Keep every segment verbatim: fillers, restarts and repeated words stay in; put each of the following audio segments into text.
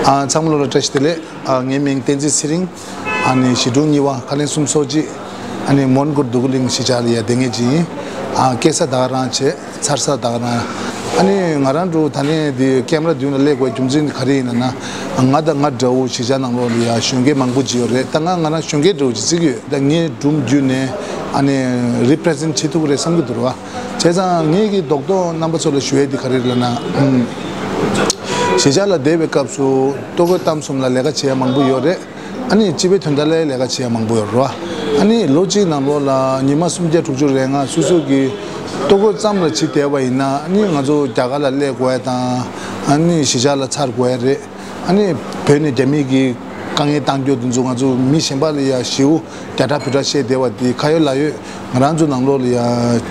ཨ། ཚང་མ་ལོ་ལ་བཀྲ་ཤིས་བདེ་ལེགས། ཨ། ངའི་མིང་བསྟན་འཛིན་ཚེ་རིང་། ཨ་ནི་གཞིས་གྲོང་གཉིས་པ་ཁ་ལན་གསུམ་སོ་གཅིག་ཨ་ནི་མོན་གྷོ་འདུ་ཁང་གླིང་གཞིས་ཆགས་ལ་ཡ་བསྡད་མཁན་ཅིག་ཡིན། ཨ། སྐྱེས་ས་ད་ག་རང་བྱས། འཚར་ས་ད་ག་རང་། ཨ་ནི་ང་རང་འདྲ་བོ་ད་ནས་འདི་ཀེམ་ར་མདུན་ལ་སླེབས་དགོས་རྒྱུ་མཚན་ག་རེ་ཡིན་ན་ན། ང་དང་ང་འདྲ་བོ་གཞིས་ཆགས་ནང་ལོགས་ལ་ཡ་གཞོན་སྐྱེས་མང་པོ་ཅིག་ཡོད་རེད། ད་ང་ང་རང་གཞོན་སྐྱེས་འདྲ་བོ་ཅིག་བརྩི་གི་ཡོད། ད་ངའི་སྒྲུང་བརྒྱུད་ནས་ཨ་ནི་རི་པི་རི་ཛེན་བྱེད་ཐུབ་ཀྱི་རེད་བསམ་གྱི་འདུག་ར། བྱས་ཙང་ངེད་ཀྱི་རྡོག་རྡོག་རྣམ་པ་ཚོ་ལ་ཞུ་ཡས་འདི་ག་རེ་རེད་ལབ་ན། ཨུམ། གཞིས་ཆགས་ལ་བསྡད་པའི་སྐབས་སུ་ལྟོ་གོས་གཏམ་གསུམ་ལ་ལས་ཀ་བྱེད་ཡ་མང་པོ་ཡོད་རེད། ཨ་ནི་སྤྱི་པའི་དོན་དག་ལ་ལས་ཀ་བྱེད་ཡ་མང་པོ་ཡོད་རེད་བ། ཨ་ནི་ལོ་གཅིག་ནང་ལོགས་ལ་ཉི་མ་སུམ་བརྒྱ་དྲུག་ཅུ་རེ་ལྔ་སོ་སོ་གི་ལྟོ་གོས་ཙམ་ལ་བྱེད་བསྡད་པ་ཡིན་ན། ཨ་ནི་ང་ཚོ་རྒྱ་གར་ལ་སླེབས་དགོས་ཡ་དང་། ཨ་ནི་གཞིས་ཆགས་ལ་འཚར་དགོས་ཡ་རེད། ཨ་ནི་བོད་ནས་རྒྱ་མི་གིས་དཀའ་ངལ་བཏང་རྒྱུ་དེ་ཚོ་ང་ཚོ་མི་གཞན་པ་ལ་ཡ་ཞེ་པོ་རྒྱ་སྐྲག་བོད་སྐྲག་བཤད་བསྡད་པ་དེ་ཁ་ཡོད་ལག་ཡོད། ང་རང་ཚོ་ནང་ལོགས་ལ་ཡ་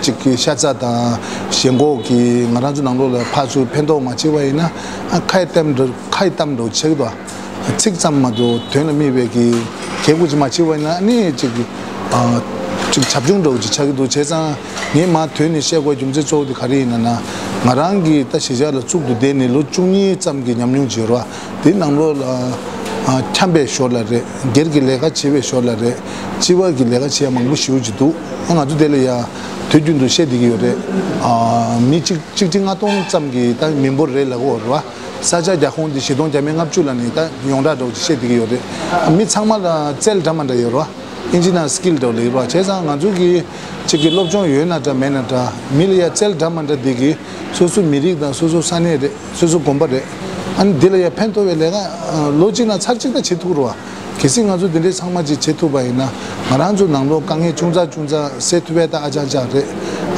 གཅིག་གི་ཤ་ཚ་དང་ཞེན་ཁོག་གིས་ང་རང་ཚོ་ནང་ལོགས་ལ་ཕར་ཚུར་ཕན་ཐོགས་མ་བྱེད་པ་ཡིན་ན། ཨ། ཁ་ཡི་གཏམ་འདྲ་ཁ་ཡི་གཏམ་འདྲ་བོ་ཆགས་ཀྱི་འདུག་ཚིག་ཙམ་མ་གཏོགས་དོན་ལ་དམིགས་པའི་གི་གལ་ཁུ་ཅིག་མ་བྱེད་པ་ཡིན་ན། ཨ་ནི་གཅིག་གི་ཨ། གཅིག་བྱབ་ཆུང་འདྲ་བོ་ཅིག་ཆགས་ཀྱི་འདུག་བྱས་ཙང་ངས་མར་དོན་ནས་བཤད་དགོས་རྒྱུ་མཚན་གཙོ་བོ་དེ་ག་རེ་ཡིན་ན་ན། ང་རང་གིས་ད་གཞིས་ཆགས་ལ་གཙུག་ཏུ་བསྡད་ནས་ལོ་བཅུ་གཉིས་ཙམ་གྱི་ཉམས་མྱོང་ཅིག་ཡོད་རེད་བ། དེའི་ནང་ལོགས་ལ། ཨ། འཁྱམ་པའི་ཞོར་ལ་རེད། སྒེར་གྱི་ལས་ཀ་བྱེད་པའི་ཞོར་ལ་རེད། སྤྱི་པ་གི་ལས་ཀ་བྱེད་ཡ་མང་པོ་ཞེ་པོ་ཅིག་འདུག་ཨ། ང་ཚོ་དེ་ལ་ཡ་དུས་རྒྱུན་དུ་བཤད་བསྡད་ཀྱི་ཡོད་རེད། ཨ། མི་གཅིག་གཅིག་ཁྲི་ལྔ་སྟོང་ཙམ་གྱི་ད་མི་འབོར་རེད་ལབ་ཀྱི་ཡོད་རེད་བ། ས་ཆ་རྒྱ་ཁོངས་དེ་བཞི་སྟོང་བརྒྱ་མེད་ལྔ་བཅུ་ལ་ནི་ད་ཡོངས་གྲགས་འདྲ་བོ་ཅིག་བཤད་བསྡད་ཀྱི་ཡོད་རེད། མི་ཚང་མ་ལ་རྩལ་འདྲ་མ་འདྲ་ཡོད་རེད་བ། ཨིན་ཇི་ནང་སི་ཀིལ་འདྲ་བོ་ལབ་ཀྱི་རེད་བ། བྱས་ཙང་ང་ཚོ་གི་གཅིག་གི་སློབ་སྦྱོང་ཡོད་ན་འདྲ་མེད་ན་འདྲ། མི་ལ་ཡ་རྩལ་འདྲ་མ་འདྲ་འདི་གིས་སོ་སོའི་མི་རིགས་དང་སོ་སོའི་ས་གནས་རེད། སོ་སོའི་དགོན་པ་རེད། ཨ་ནི་འདི་ལ་ཡ་ཕན་ཐོགས་པའི་ལས་ཀ་ལོ་གཅིག་ནང་ཚར་གཅིག་ད་བྱེད་ཐུབ་ཀྱི་རེད་བ། གལ་སྲིད་ང་ཚོ་འདི་འདྲའི་ཚང་མ་ཅིག་བྱེད་ཐུབ་པ་ཡིན་ན། ང་རང་ཚོ་ནང་ལོགས་དཀའ་ངལ་ཆུང་ཙག་ཆུང་ཙག་སེལ་ཐུབ་པ་ད་ཨ་ཅག་ཅག་རེད།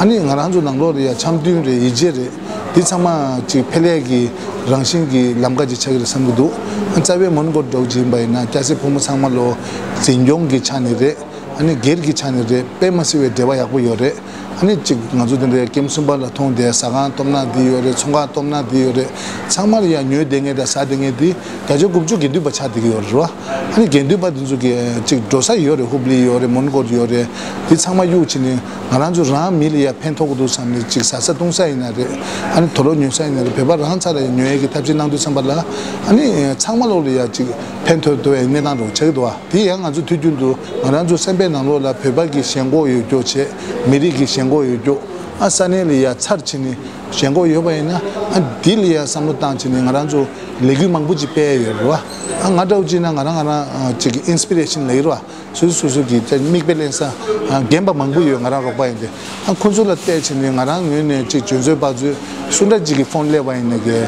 ཨ་ནི་ང་རང་ཚོ་ནང་ལོགས་ལ་ཡ་འཆམ་མཐུན་རེད། ཡིད་ཆེས་རེད། འདི་ཚང་མ་ཅིག་འཕེལ་ཡས་ཀྱི་རང་བཞིན་གྱི་ལམ་ཁ་ཅིག་ཆགས་ཀྱི་རེད་བསམ་གྱི་འདུག་རྩ་བའི་མོན་གྷོ་འདྲ་བོ་ཅིག་ཡིན་པ་ཡིན་ན་སྐྱ་སེར་ཕོ་མོ་ཚང་མ་ལོ་འཛིན་སྐྱོང་གི་ཆ་ནས་རེད། ཨ་ནི་སྒེར་གྱི་ཆ་ནས་རེད། དཔེ་མ་སྲིད་པའི་འབྲེལ་བ་ཡག་པོ་ཡོད་རེད། ཨ་ནི་གཅིག་ང་ཚོ་དེ་འདྲའི་ཀེམ་གསུམ་པ་ལ་མཐོང་བསྡད་ཟ་ཁང་སྟོབས་ན་འདི་ཡོད་རེད། ཚོང་ཁང་སྟོབས་ན་འདི་ཡོད་རེད། ཚང་མ་ལ་ཡ་ཉོས་བསྡད་མཁན་དང་ཟ་བསྡད་མཁན་འདི་བརྒྱ་ཆ་དགུ་བཅུ་དགེ་འདུན་པ་ཆགས་བསྡད་ཀྱི་ཡོད་རེད་བ། ཨ་ནི་དགེ་འདུན་པ་འདི་ཚོ་གི་གཅིག་འགྲོ་ས་ཡོད་རེད། ཧུབ་ལི་ཡོད་རེད། མོན་གྷོ་ཡོད་རེད། འདི་ཚང་མ་གཡུག་བྱས་ནས་ང་རང་ཚོ་རང་མི་ལ་ཡ་ཕན་ཐོགས་ཀྱི་འདུག་བསམ་ནས་གཅིག་ཟ་ས་བཏུང་ས་ཡིན་ན་རེད། ཨ་ནི་དུག་ལོག་ཉོ་ས་ཡིན་ན་རེད། བོད་པ་རང་ཚ་ལ་ཡ་ཉོ་ཡས་ཀྱི་ཐབས་ཤེས་གནང་དུས་ཙམ་པ་ལ། ཨ་ནི་ཚང་མ་ལོག་ལ་ཡ་གཅིག་ཕན་ཐོགས་ཐུབ་པའི་གནས་སྟངས་རོགས་ཆགས་ཀྱི་འདུག་བ། དེ་ཡང་ང་ཚོ་དུས་རྒྱུན་དུ་ང་རང་ཚོ་སེམས་པའི་ནང་ལོགས་ལ་བོད་པ་གི་ཞེན་ཁོག་ཡོད་རྒྱུ་བྱས། མི་རིགས་ཀྱི་ཞེན་ཁོག་ཡོད་རྒྱུ། ཨ། ས་གནས་ལ་ཡ་ཚར་བྱས་ནས་ཞེན་ཁོག་ཡོད་པ་ཡིན་ན། ཨ། འདི་ལ་ཡ་བསམ་བློ་བཏང་བྱས་ནས་ང་རང་ཚོ་ལས་འགུལ་མང་པོ་ཅིག་སྤེལ་ཡོད་རེད་བ། ཨ། ང་འདྲ་བོ་ཅིག་ན་ང་རང་ང་རང་ཅིག་གི་ཨིན་སི་པི་རེ་ཤན་ལབ་ཀྱི་རེད་བ། སོ་སོ་སོ་སོ་གི་ཅིག་མིག་དཔེ་ལེན་ས། ཨ། རྒན་པ་མང་པོ་ཡོད། ང་རང་རོགས་པ་ཡིན་ཏེ། ཨ། ཁོ་ཚོ་ལ་བལྟས་བྱས་ནས་ང་རང་ངོས་ནས་ཅིག་འཇོན་ཚོད་དཔག་ཚོད་སུ་འདྲ་ཅིག་གི་ཕོན་སླེབས་པ་ཡིན་ན་གི།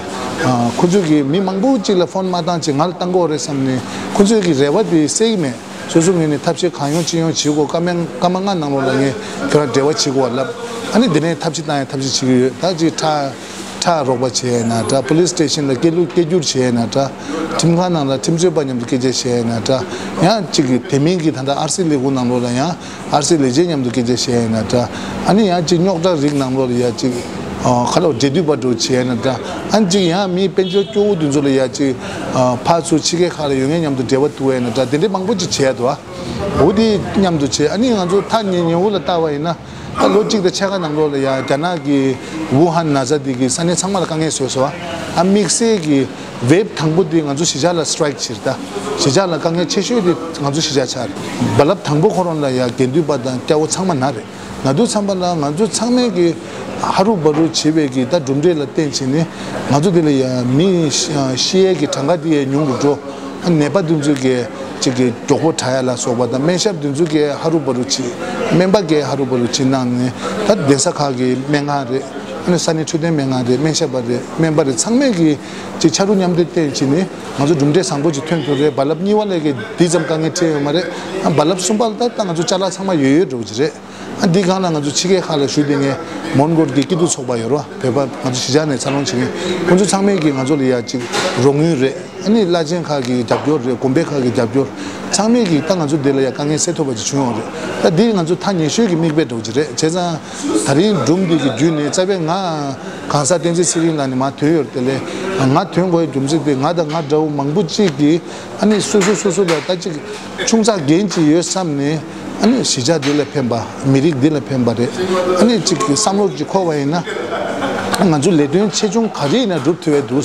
ཨ། ཁོ་ཚོ་གི་མི་མང་པོ་ཅིག་ལ་ཕོན་མ་བཏང་བྱས་ང་ལ་བཏང་གི་ཡོད་རེད་བསམ་ནས་ཁོ་ཚོའི་གི་རེ་བ་དེ་གསལ་གི་མེད། སོ་སོ་ངོས་ནས་ཐབས་ཤེས་གང་ཡོང་ཅི་ཡོང་བྱེད་དགོས། སྐར་མ་སྐར་མ་ལྔ་ནང་ལོགས་ལ་ངས་ཁྱོད་རང་འབྲེལ་བ་བྱེད་དགོས་པ་ལབ། ཨ་ནི་དེ་ནས་ཐབས་ཤེས་བཏང་ཡ་ཐབས་ཤེས་བྱེད་ཀྱི་ཡོད། ད་ཅིག་ཁྲག་ཁྲག་རོགས་པ་བྱས་ཡ་ན་འདྲ། པོ་ལིས་སི་ཊེ་ཤན་ལ་སྐད་ལུགས་སྐད་སྒྱུར་བྱས་ཡ་ན་འདྲ། ཁྲིམས་ཁང་ནང་ལ་ཁྲིམས་རྩོད་པ་མཉམ་དུ་སྐད་ཆ་བཤད་ཡ་ན་འདྲ། ཡང་ཅིག་གི་དེ་མིན་གྱི་ད་ལྟ་ཨར་སི་ལས་ཁུངས་ནང་ལོགས་ལ་ཡང་ཨར་སི་ལས་བྱེད་མཉམ་དུ་སྐད་ཆ་བཤད་ཡ་ན་འདྲ། ཨ་ནི་ཡང་ཅིག་རྙོག་དྲ་རིགས་ནང་ལོགས་ལ་ཡ་ཅིག་ཨ། ཁ་ལོ་འབྲེལ་མཐུད་པ་འདྲ་བྱས་ཡ་ན་འདྲ། ཨ་ནི་ཅིག་ཡང་མི་དཔལ་འབྱོར་སྐྱོ་བོ་དེ་ཚོ་ལ་ཡ་ཅིག་ཨ། ཕར་ཚུར་ཕྱི་རྒྱལ་ཁག་ལ་ཡོད་མཁན་མཉམ་དུ་འབྲེལ་བ་གཏུག་ཡ་ན་འདྲ། དེ་འདྲའི་མང་པོ་ཅིག་བྱས་འདུག་ཨ། འོ་དེ་མཉམ་དུ་བྱས། ཨ་ནི་ང་ཚོ་ཐག་ཉེ་ཉེ་བོ་ལ་བལྟ་བ་ཡིན་ན། ད་ལོ་གཅིག་དང་ཕྱེད་ཀ་ནང་ལོགས་ལ་ཡ་རྒྱ་ནག་གི་ཝུ་ཧན་ན་ཚ་དེ་གིས་ས་གནས་ཚང་མ་ལ་དཀའ་ངལ་བཟོས་སོང་། ཨ། དམིགས་བསལ་གྱི་ཝེབ་དང་པོ་དེ་ང་ཚོ་གཞིས་ཆགས་ལ་སི་ཊ་རའིཀ་བྱས་རེད། ད་གཞིས་ཆགས་ལ་དཀའ་ངལ་ཆེ་ཤོས་དེ་ང་ཚོ་གཞིས་ཆགས་ཆགས་རེད། རྦ་རླབས་དང་པོ་ཁོ་རང་ལ་ཡ་དགེ་འདུན་པ་དང་སྐྱ་བོ་ཚང་མ་ན་རེད། ན་དུས་ཙམ་པ་ལ་ང་ཚོ་ཚང་མས་ཀྱི་ཧ་རུ་བ་རུ་བྱེད་པའི་གི་ད་གྲུབ་འབྲས་ལ་བརྟེན་བྱས་ནས་ང་ཚོ་དེ་ལ་ཡ་མི་ཤི་ཤི་ཡས་ཀྱི་གྲངས་ཀ་དེ་ཡ་ཉུང་རུ་འགྲོ། ཨ། ནད་པ་དེ་ཚོ་གི་ཅིག་གི་མགྱོགས་པོ་དྲག་ཡ་ལ་སོགས་པ་དང་། སྨན་ཞབས་དེ་ཚོ་གི་ཧ་རུ་བ་རུ་བྱེད། སྨན་པ་གི་ཧ་རུ་བ་རུ་བྱེད་གནང་ནས། ད་གདན་ས་ཁག་གི་སྨན་ཁང་རེད། ཨ་ནི་ས་གནས་འཕྲོད་བསྟེན་སྨན་ཁང་རེད། སྨན་ཞབས་པ་རེད། སྨན་པ་རེད། ཚང་མས་ཀྱི་ཅིག་ཕྱ་རུ་མཉམ་འདེགས་བསྟེན་བྱས་ནས་ང་ཚོ་གྲུབ་འབྲས་བཟང་པོ་ཅིག་ཐོན་ཐུབ་རེད། རྦ་རླབས་གཉིས་པ་ལས་ཀྱི་འདི་ཙམ་དཀའ་ངལ་འཕྲད་ཡོད་མ་རེད། ཨ། རྦ་རླབས་གསུམ་པ་ལ་ད་ད་ང་ཚོ་ཅ་ལག་ཚང་མ་ཡོད་ཡོད་འགྲོ་གི་རེད། ཨ། འདི་སྒང་ལ་ང་ཚོ་ཕྱི་རྒྱལ་ཁག་ལ་བཞུགས་བསྡད་མཁན་མོན་གྷོ་གི་སྐྱིད་སྡུག་ཚོགས་པ་ཡོད་རེད་བ། བོད་པ་ང་ཚོ་གཞིས་ཆགས་ནས་འཚར་ལོངས་བྱེད་མཁན། ཁོང་ཚོ་ཚང་མས་ཀྱིས་ང་ཚོ་ལ་ཡ་ཅིག་རོགས་དངུལ་རེད། ཨ་ནི་བླ་ཆེན་ཁག་གི་རྒྱབ་སྐྱོར་རེད། དགོན་པའི་ཁག་གི་རྒྱབ་སྐྱོར། ཚང་མས་ཀྱིས་ད་ང་ཚོ་འདི་ལ་ཡ་དཀའ་ངལ་སེལ་ཐུབ་པ་ཅིག་བྱུང་ཡོད་རེད། ད་འདི་ང་ཚོ་མཐའ་ཉེ་ཤོས་ཀྱི་མིག་དཔེ་འདྲ་བོ་ཅིག་རེད། བྱས་ཙང་ད་རིང་སྒྲུང་འདི་གི་བརྒྱུད་ནས་རྩ་བའི་ང་གང་ཟག་བསྟན་འཛིན་ཚེ་རིང་ལགས་ནས་མར་ཐོན་ཡོད་རེད། དེ་ལས་ང་ཐོན་དགོས་རྒྱུ་མཚན་དེ་ང་དང་ང་འདྲ་བོ་མང་པོ་ཅིག་གིས་ཨ་ནི་སོ་སོ་སོ་སོ་ལ་ད་ཅིག་ཆུང་ཙག་འགན་ཅིག་ཡོད་བསམ་ནས། ཨ་ནི་གཞིས་ཆགས་འདི་ལ་ཕན་པ། མི་རིགས་འདི་ལ་ཕན་པ་རེད། ཨ་ནི་ཅིག་གི་བསམ་བློ་ཅིག་འཁོར་བ་ཡིན་ན། ང་ཚོ་ལས་དོན་ཆེ་ཆུང་ག་རེ་ཡིན་ན་སྒྲུབ་ཐུབ་པའི་འདུག་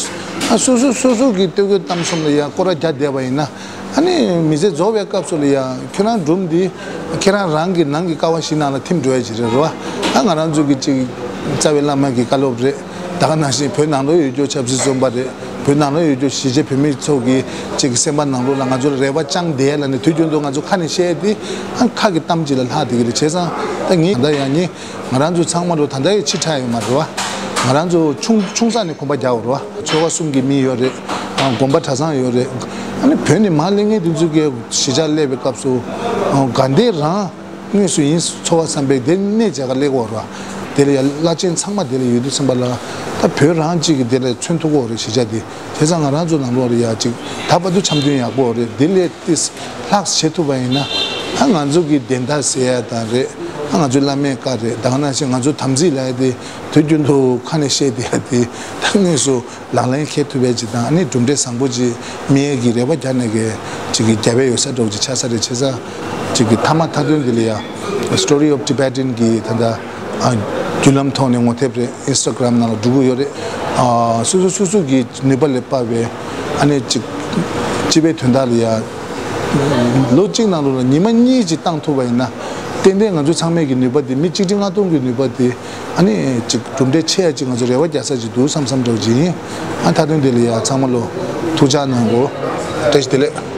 སོ་སོ་སོ་སོ་གི་སྟོད་གོས་གཏམ་གསུམ་ལ་ཡང་སྐོར་ར་རྒྱག་བསྡད་པ་ཡིན་ན། ཨ་ནི་མི་ཚེ་རྫོགས་པའི་སྐབས་སུ་ལ་ཡང་ཁྱོད་རང་སྒྲུང་འདི་ཁྱེད་རང་རང་གི་ནང་གི་ཀ་བ་བཞི་ནང་ལ་ཐིམ་འགྲོ་ཡ་ཅིག་རེད་རོ། ད་ང་རང་ཚོ་གི་ཅིག་རྩ་བའི་བླ་མ་གི་བཀའ་སློབ་རེད། ད་ག་ནང་བཞིན་བོད་ནང་ལོགས་ཡོད་རྒྱུ་ཆབ་སྲིད་བཙོན་པ་རེད། བོད་ནང་ལོགས་ཡོད་རྒྱུ་གཞིས་བྱེས་བོད་མི་ཚོ་གི་ཅིག་སེམས་པ་ནང་ལོགས་ལ་ང་ཚོ་ལ་རེ་བ་བཅངས་བསྡད་ཡ་ལ་ནི་དུས་རྒྱུན་དུ་ང་ཚོ་ཁ་ནས་བཤད་དེ་ཨ་ཁ་གི་གཏམ་ཅིག་ལ་ལྷག་བསྡད་ཀྱི་རེད། བྱས་ཙང་ད་ངས་ད་ཡང་ནི། ང་རང་ཚོ་ཚང་མ་ལོ་ད་ལྟ་ཡི་ཕྱི་དྲགས་ཡོད་མ་རེད་བ། ང་རང་ཚོ་ཆུང་ཆུང་ས་ནས་གོམ་པ་རྒྱག་པ་རེད་བ། ཆོལ་ཁ་གསུམ་གྱི་མི་ཡོད་རེད། ཨ་དགོན་པ་གྲྭ་ཚང་ཡོད་རེད། ཨ་ནི་བོད་ནས་མར་སླེབས་མཁན་དེ་ཚོ་གི་གཞིས་ཆགས་སླེབས་པའི་སྐབས་སུ་ཨ་དགའ་ལྡན་རང་དངོས་སུ་ཡིན་ཚོར་བ་བསམ་པའི་དེ་གནས་མཇལ་ཁ་སླེབས་ཡོད་རེད་བ། དེ་ལ་ཡ་བླ་ཆེན་ཚང་མ་དེ་ལ་ཡོད་དུས་ཙམ་པ་ལ་ད་བོད་རང་གཅིག་གི་དེ་ལ་མཚོན་ཐུབ་ཀྱི་ཡོད་རེད་གཞིས་ཆགས་དེ། བྱས་ཙང་ང་རང་ཚོ་ནང་ལོགས་ལ་ཡ་ཅིག་ད་བར་དུ་འཆམ་མཐུན་ཡག་པོ་རེད། འདི་ལས་ཏིས་ལྷག་བྱེད་ཐུབ་པ་ཡིན་ན། ཨ་ང་ཚོ་གི་བདེན་མཐའ་གསལ་ཡ་དང་རེད། ཨ་ང་ཚོའི་བླ་མའི་བཀའ་རེད། ད་ག་ནང་བཞིན་ང་ཚོ་དམ་ཚིག་ལབ་ཡ་དེ་དུས་རྒྱུན་དུ་ཁ་ནས་བཤད་བསྡད་ཡ་དེ་ད་དངོས་སུ་ལག་ལེན་འཁེལ་ཐུབ་ཡ་ཅིག་དང་། ཨ་ནི་གྲུབ་འབྲས་བཟང་པོ་ཅིག་སྨིན་ཡ་གི་རེ་བ་རྒྱག་ནས་གི་ཅིག་གི་རྒྱབ་ཡ་ཡོད་ས་འདྲ་བོ་ཅིག་ཆགས་ས་རེད། བྱས་ཙང་ཅིག་གི་མཐའ་མ་མཐའ་དོན་འདི་ལ་ཡ་Story of Tibetan གི་ད་ལྟ་ཨ་བརྒྱུད་ལམ་ཐོག་ནས་ངོ་དེབ་རེད། Instagram ནང་ལ་འགྲོ་གི་ཡོད་རེད། ཨ་སོ་སོ་སོ་སོ་གི་ནུས་པ་ལས་དཔག་པའི་ཨ་ནི་ཅིག་སྤྱི་པའི་དོན་དག་ལ་ཡ་ལོ་གཅིག་ནང་ལོགས་ལ་ཉི་མ་གཉིས་ཅིག་བཏང་ཐུབ་པ་ཡིན་ན། ཏན་ཏན་ང་ཚོ་ཚང་མས་ཀྱི་ནུས་པ་དེ་མི་གཅིག་ཁྲི་ལྔ་སྟོང་གི་ནུས་པ་དེ་ཨ་ནི་ཅིག་གྲུབ་འབྲས་ཆེ་ཡ་ཅིག་ང་ཚོ་རེ་བ་རྒྱག་ས་ཅིག་འདུག་བསམ་བསམ་འདྲ་བོ་ཅིག་ཡིན། ཨ་མཐའ་དོན་དེ་ལ་ཡ་ཚང་མ་ལོ་ཐུགས་ཅག་གནང་དགོས། བཀྲ་ཤིས་བདེ་ལེགས།